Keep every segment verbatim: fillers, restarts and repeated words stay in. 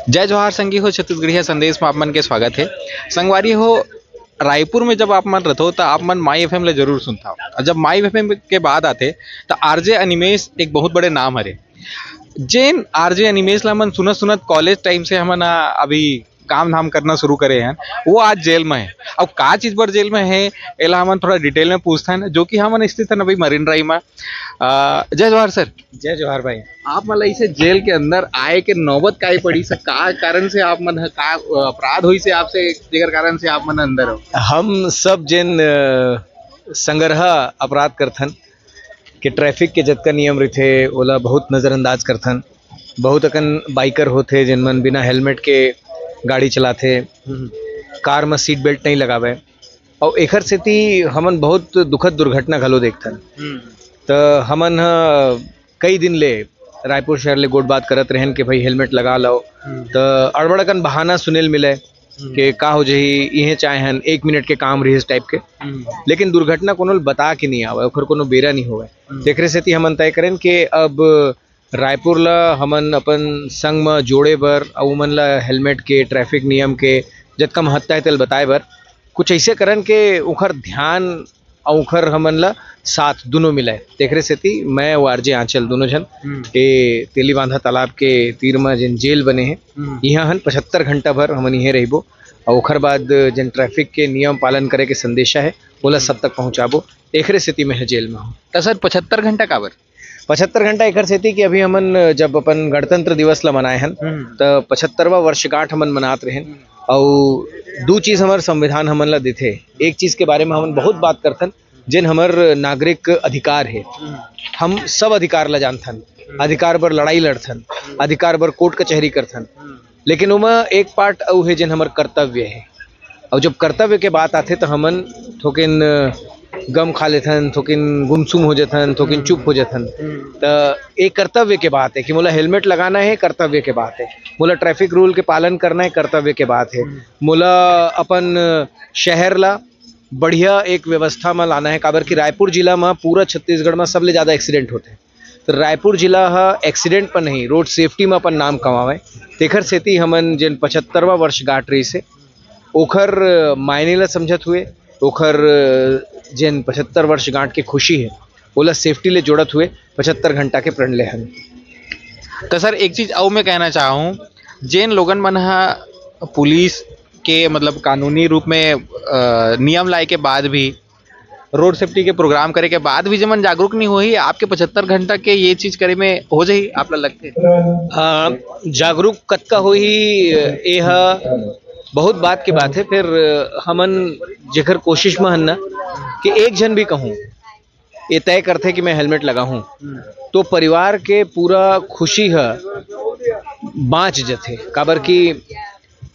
जय जोहार संगी हो, छत्तीसगढ़िया संदेश में आप मन के स्वागत है। संगवारी हो, रायपुर में जब आप मन रथो, त आप मन माई एफएम ले जरूर सुनथव। और जब माई एफएम के बात आथे, त आरजे अनिमेश एक बहुत बड़े नाम हरे। जेन आरजे अनिमेश ला हमन सुनत सुनत कॉलेज टाइम से हमन, आ, अभी काम धाम करना शुरू करे हैं, वो आज जेल में है। अब का चीज बर जेल में है, एला हमन थोड़ा डिटेल में पूछथन, जो कि हमन स्थित हन अभी मरीन ड्राइव में। आ, जय जोहार सर। जय जोहार भाई। आप मन ला इसे जेल के अंदर आए के नौबत काहे पड़ी सर? का कारण से आप मन ह, का, अ, अपराध होइस हे आपसे, जेकर कारण से आप मन अंदर हो? हम सब जेन, अ, संगरहा अपराध करथन, के ट्रैफिक के जतका नियम रहिथे, ओला बहुत नजरअंदाज करथन। बहुत अकन बाइकर होथे, जेन मन बिना हेलमेट के गाड़ी चलाथे, हम्म। कार म सीट बेल्ट नहीं लगावे। अउ एखर सेती हमन बहुत दुखद दुर्घटना घलो देखथन। हम्म। त हमन ह कई दिन ले रायपुर शहर ले गोठ बात करत रहेन कि भाई हेलमेट लगा लव। हम्म। त अड़बड़ अकन बहाना सुने ल मिले हम्म। कि का हो जही, इहें चाहे हन, एक मिनट के काम रहिस टाइप के। हम्म। लेकिन दुर्घटना कोनो ल बता के नहीं आवे, ओखर कोनो बेरा नहीं होवे। हम्म। तेखरे सेती हमन तय करेन कि अब रायपुर ला हमन अपन संग म जोड़े बर अउ उमन ला हेलमेट के, ट्रैफिक नियम के जतका महत्ता हे तेल बताए बर कुछ ऐसे करन के उखर ध्यान अउ उखर हमन ला साथ दुनों मिलाए। तेखरे सेती मैं अउ आरजे आंचल दुनों झन हम्म। ए तेलीबांधा तालाब के तीर म जेन जेल बने हे, हम्म। इहाँ हन पचहत्तर घंटा भर हमन इहें रहिबो अउ ओखर बाद जेन ट्रैफिक के नियम पालन करे के संदेशा हे, ओला हम्म। सब तक पहुँचाबो। एखरे सेती मैं ह जेल में हूँ। त सर, पचहत्तर घंटा काबर? पचहत्तर घंटा एखर सेती कि अभी हमन जब अपन गणतंत्र दिवस ला मनाए हन, हम्म। त पचहत्तरवां वर्षगांठ हमन मनात रहेन। हम्म। अउ दू चीज हमर संविधान हमन ला देथे। एक चीज के बारे में हमन बहुत बात करथन, जेन हमर नागरिक अधिकार हे। हम्म। हम सब अधिकार ला जानथन, हम्म। अधिकार बर लड़ाई लड़थन, हम्म। अधिकार बर कोर्ट कचहरी करथन। हम्म। लेकिन ओमा एक पार्ट अउ हे, जेन हमर कर्तव्य हे। अउ जब कर्तव्य के बात आथे, त हमन थोकिन गम खा लेथन, थोकिन गुमसुम हो जथन, थोकिन चुप हो जथन। हम्म। त एक कर्तव्य के बात हे कि मोला हेलमेट लगाना हे, कर्तव्य के बात हे। मोला ट्रैफिक रूल के पालन करना हे, कर्तव्य के बात हे। हम्म। मोला अपन शहर ला बढ़िया एक व्यवस्था म लाना हे, काबर कि रायपुर जिला म पूरा छत्तीसगढ़ म सबले ज्यादा एक्सीडेंट होथे। त रायपुर जिला ह एक्सीडेंट पर नहीं, रोड सेफ्टी म अपन नाम कमावे। तेखर सेती हमन जेन पचहत्तरवां वर्षगांठ रहिस हे, ओखर मायने ला समझत हुए, ओखर जेन पचहत्तर वर्षगांठ के खुशी हे, ओला सेफ्टी ले जोड़त हुए पचहत्तर घंटा के प्रण ले हन। त सर, एक चीज अउ मैं कहना चाहूँ, जेन लोगन मन ह पुलिस के, मतलब, कानूनी रूप में, अ, नियम लाए के बाद भी, रोड सेफ्टी के प्रोग्राम करे के बाद भी जेमन जागरूक नहीं होही, आपके पचहत्तर घंटा के ये चीज करे में हो जाही, आप ला लगथे? अ, जागरूक कतका होही, ए ह बहुत बात के बात हे। फिर हमन जेकर कोशिश में हन ना कि एक झन भी कहूँ, ये तय करथे कि मैं हेलमेट लगाहूँ, हम्म। तो परिवार के पूरा खुशी ह बाँच जथे। काबर कि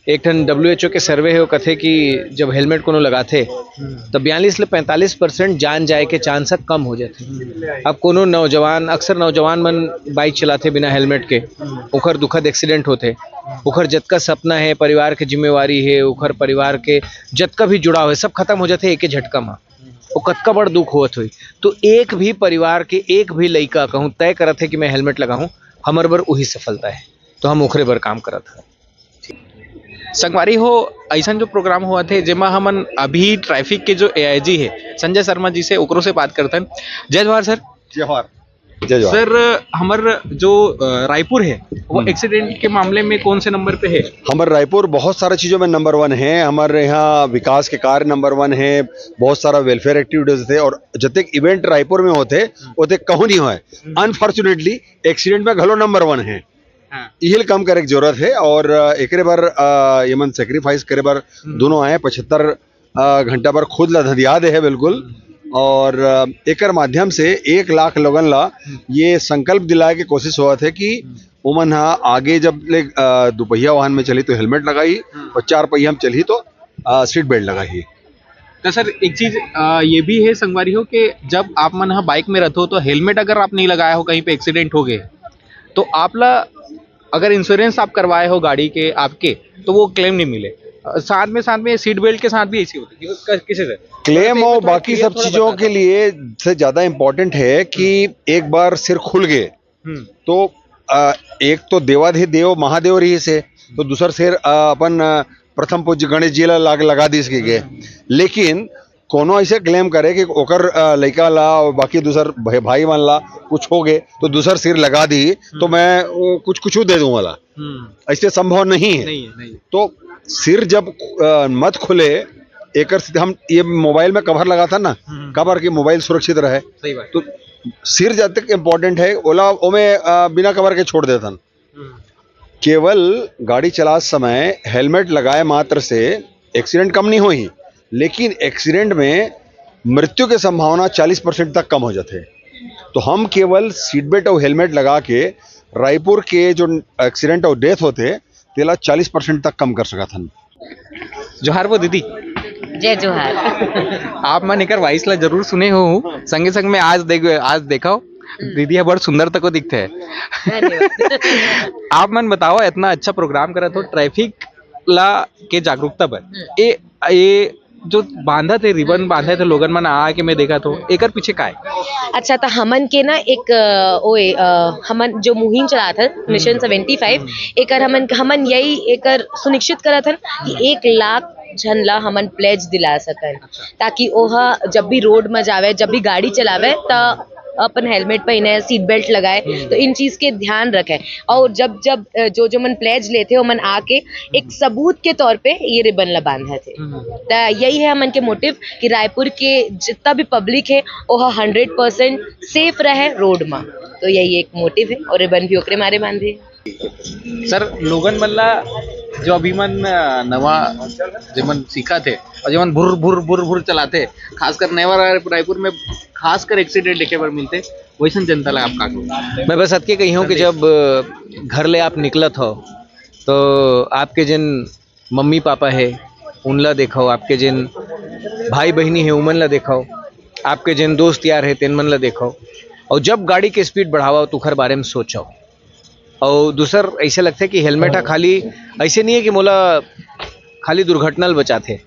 एक ठन डब्ल्यूएचओ के सर्वे हे, वो कथे कि जब हेलमेट कोनो लगाथे, हम्म। त बयालीस ले पैंतालीस परसेंट जान जाए के चांस ह कम हो जाथे। हम्म। अब कोनो नौजवान, अक्सर नौजवान मन बाइक चलाथे बिना हेलमेट के, हम्म। ओखर दुखद एक्सीडेंट होथे, हम्म। ओखर जतका सपना हे, परिवार के जिम्मेवारी हे, ओखर परिवार के जतका भी जुड़ाव हे, सब खत्म हो जाथे एके झटका म। वो कतका बड़ दुख होत होही। तो एक भी परिवार के एक भी लइका कहूँ तय करत हे कि मैं हेलमेट लगाहूँ, हमर बर उही सफलता हे। तो हम ओखरे बर काम करत हन। संगवारी हो, अइसन जो प्रोग्राम होवत हे, जेमा हमन अभी ट्रैफिक के जो एआईजी हे संजय शर्मा जी से, ओकरो से बात करथन। जय जोहार सर। जय जोहार। जय जोहार। सर, हमर जो, अ, रायपुर हे, वो हम्म। एक्सीडेंट के मामले में कौन से नंबर पे हे? हमर रायपुर बहुत सारा चीजों में नंबर वन हे। हमर यहाँ विकास के कार्य नंबर वन हे, बहुत सारा वेलफेयर एक्टिविटीज हे, और जतेक इवेंट रायपुर में होथे, हम्म। ओते कहूँ नहीं होय। हम्म। अनफॉर्चुनेटली, एक्सीडेंट में घलो नंबर वन हे। हाँ। इही ल कम करे के जरूरत हे, और, अ, एकरे बर, अ, ये मन सेक्रीफाइस करे बर हम्म। दोनों आए, पचहत्तर, अ, घंटा बर खुद ला धधिया दे हे बिल्कुल। हम्म। और, अ, एकर माध्यम से एक लाख लोगन ला हम्म। ये संकल्प दिलाए के कोशिश होवत हे कि हम्म। ओमन ह आगे जब ले, अ, दुपहिया वाहन में चलही तो हेलमेट लगाही हम्म। और चार पहिया में चलही तो, अ, सीट बेल्ट लगाही। तो सर, एक चीज, अ, ये भी हे संगवारी हो कि जब आप मन ह बाइक में रहते हो तो हेलमेट अगर आप नहीं लगाए हो, कहीं पे एक्सीडेंट हो गए, तो आप ला अगर इंश्योरेंस आप करवाए हो गाड़ी के आपके, तो वो क्लेम नहीं मिले। अ, साथ में, साथ में सीट बेल्ट के साथ भी ऐसी होती है। कि-, किसे से? क्लेम तो और थोड़ा बाकी क्लियर सब थोड़ा चीजों बता के दो। लिए से ज्यादा इम्पोर्टेंट है कि हम्म। एक बार सिर खुल गए, हम्म। तो अ, एक तो देवाधिदेव महादेव रहिस हे, तो दूसर शेर, अ, अपन, अ, प्रथम पूज्य गणेश जी ला लाग, लगा दिस के गे। लेकिन कोनो ऐसे क्लेम करे कि ओकर, अ, लइका ला और बाकी दूसर भाई, भाई मन ला कुछ हो गे, तो दूसर सिर लगा दी, तो हम्म। मैं वो कुछ, कुछ दे दूं वाला। हम्म। ऐसे संभव नहीं है। नहीं है, नहीं है। तो सिर जब, अ, मत खुले, एकर से हम ये मोबाइल में कवर लगा था ना, हम्म। कवर के मोबाइल सुरक्षित रहे। सही बात। तो सिर जब तक इम्पोर्टेंट है, ओला ओमे, अ, बिना कवर के छोड़ देथन। हम्म। केवल गाड़ी चलात समय हेलमेट लगाए मात्र से एक्सीडेंट कम नहीं होही, लेकिन एक्सीडेंट में मृत्यु के संभावना चालीस परसेंट तक कम हो जाथे। तो हम केवल सीट बेल्ट और हेलमेट लगा के रायपुर के जो एक्सीडेंट और डेथ होथे, तेला चालीस परसेंट तक कम कर सकत हन। जोहार वो दीदी। जय जोहार। आप मन एकर वॉइस ला जरूर सुने हो, संगे संग में आज देख, आज देखो, दीदी ह बड़ सुंदर तको दिखथे। धन्यवाद। आप मन बताओ, इतना अच्छा प्रोग्राम करत हो, ट्रैफिक ला के जागरूकता बर, ए, ए जो बांधत हे, रिबन बांधत हे, लोगन मन आ के मैं देखत हो, एकर पीछे का है? अच्छा, तो हमन के ना एक, अ, ओए, अ, हमन जो मुहिम चलात हन, मिशन सेवेंटी फाइव, एकर हमन, हमन यही एकर सुनिश्चित करत हन कि एक लाख झन ला हमन प्लेज दिला सकन, ताकि ओह जब भी रोड में जावे, जब भी गाड़ी चलावे, त अपन हेलमेट पहने, सीट बेल्ट लगाए, तो इन चीज के ध्यान रखे। और जब जब, अ, जो जो मन प्लेज लेथे, ओमन आके एक सबूत के तौर पे ये रिबन ला बांधत हे। त यही है हमन के मोटिव कि रायपुर के जितना भी पब्लिक है, ओह हंड्रेड परसेंट सेफ रहे रोड में। तो यही एक मोटिव है और रिबन भी ओकरे मारे बांधे। सर, लोगन मन ला जो अभी मन, अ, नवा जेमन सीखत हे और जेमन भुर भुर भुर भुर चलाथे, खासकर नवा राय-, रायपुर में खासकर एक्सीडेंट देखे बर मिलथे, वैसन जनता ला आप का कहो? मैं बस अतके कही हूँ कि जब, अ, घर ले आप निकलत हो, तो आपके जिन मम्मी पापा हे, उनला देखो, आपके जिन भाई बहिनी हे, उमन ला देखो, आपके जिन दोस्त यार हे, तेन मन ला देखो, और जब गाड़ी के स्पीड बढ़ावा, तो ओखर बारे में सोचो। और दूसर ऐसे लगथे कि हेलमेट ह खाली ऐसे नहीं है कि मोला खाली दुर्घटना ले बचाथे।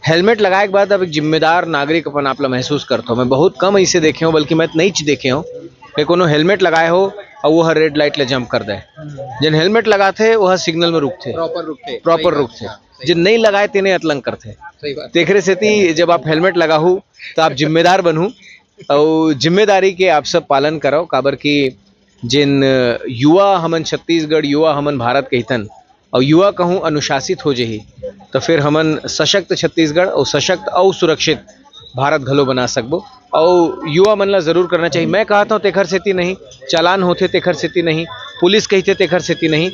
हेलमेट लगाए के बाद अब एक जिम्मेदार नागरिक अपन आप ला महसूस करथो। मैं बहुत कम ऐसे देखे हूँ, बल्कि मैं तो नहीं देखे हूँ कि कोनो हेलमेट लगाए हो और वो हर रेड लाइट ले जंप कर दे। जेन हेलमेट लगाथे, वो हर सिग्नल में रुकथे, प्रॉपर रुकथे। प्रॉपर रुकथे। जेन नहीं लगाए, तेने अतलंग करथे। सही बात। तेखरे सेती जब आप हेलमेट लगाहू, तो आप जिम्मेदार बनहू, और जिम्मेदारी के आप सब पालन करो, काबर कि जिन युवा हमन छत्तीसगढ़, युवा हमन भारत कहिथन, और युवा कहूँ अनुशासित हो जही, तो फिर हमन सशक्त छत्तीसगढ़ और सशक्त और सुरक्षित भारत घलो बना सकबो। और युवा मन ला जरूर करना चाहिए। मैं कहत हूँ, तेखर सेती नहीं, चालान होथे तेखर सेती नहीं, पुलिस कहिथे तेखर सेती नहीं,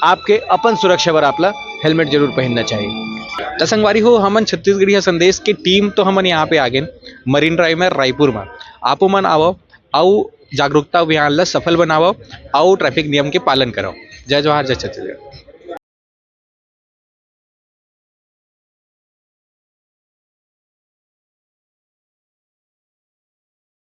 आपके अपन सुरक्षा बर आप ला हेलमेट जरूर पहनना चाहिए। त संगवारी हो, हमन छत्तीसगढ़िया संदेश के टीम तो हमन यहाँ पे आ गेन, मरीन ड्राइव में, रायपुर में। आपो मन आवो, अउ जागरूकता अभियान ला सफल बनावव, अउ ट्रैफिक नियम के पालन करव। जय जोहार, जय छत्तीसगढ़।